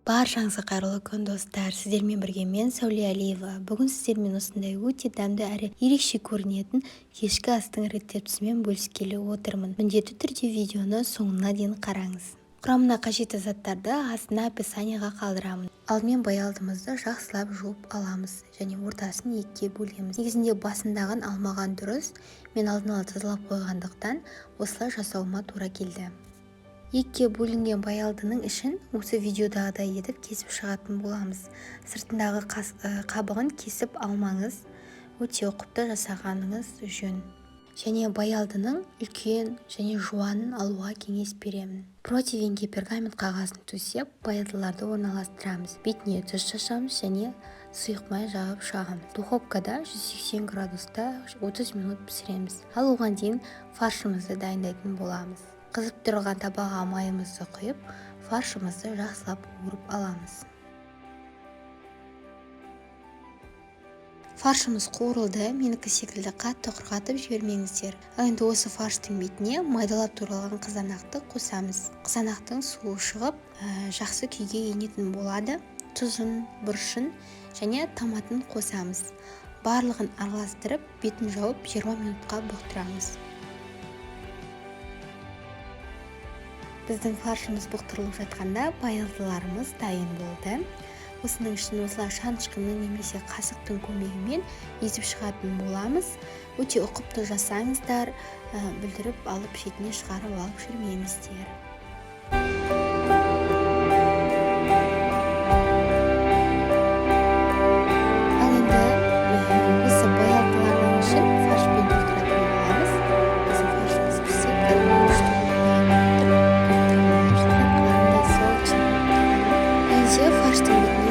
Баршаңызға қайырлы күн, достар! Сіздермен бірге мен, Сәуле Әлиева. Бүгін сіздермен осындай өте дәмді әрі ерекше көрінетін кешкі астың рецептісімен бөліскелі отырмын. Міндетті түрде видеоны соңына дейін қараңыз. Құрамына қажетті заттарды астына описаниеға қалдырамын. Алдымен баялдымызды жақсылап жуып аламыз және ортасын екіге бөлеміз. Негізінде басындағын алмаған дұрыс, мен алдын ала тазалап қойғандықтан осылай жасауыма тура келді. Екіге бөлінген баялдының ішін осы видеодағыдай етіп кесіп шығатын боламыз. Сыртындағы қабығын кесіп алмаңыз, өте ұқыпты жасағаныңыз жөн. Және баялдының үлкен және жуанын алуға кеңес беремін. Противеньге пергамент қағазын төсеп, баялдыларды орналастырамыз. Бетіне тұз шашамыз және сұйық май жағып шығамыз. Духовкада 180 градуста 30 минут пісіреміз. Ал оған дейін фаршымызды дайындайтын боламыз. Қызып тұрған табаға майымызды құйып, фаршымызды жақсылап қуырып аламыз. Фаршымыз қуырылды, менікі секілді қатты құрғатып жібермеңіздер. Ал енді осы фарштың бетіне майдалап туралған қызанақты қосамыз. Қызанақтың суы шығып, жақсы күйге енетін болады. Тұзын, бұрышын және томатын қосамыз. Барлығын араластырып, бетін жауып 20 минутқа бұқтырамыз. Біздің фаршымыз бұқтырылып жатқанда баялдыларымыз дайын болды. Осының ішін осылай шанышқының немесе қасықтың көмегімен езіп шығатын боламыз. Өте ұқыпты жасаңыздар, бүлдіріп алып шетіне шығарып алып жүрмеңіздер. Ал енді осы баялдылардың ішін фаршпен толтыратын боламыз. Біздің фаршымыз пісіп, кәдімгі күшті болып тұр. Қандай сочный. Енді фарштың бетін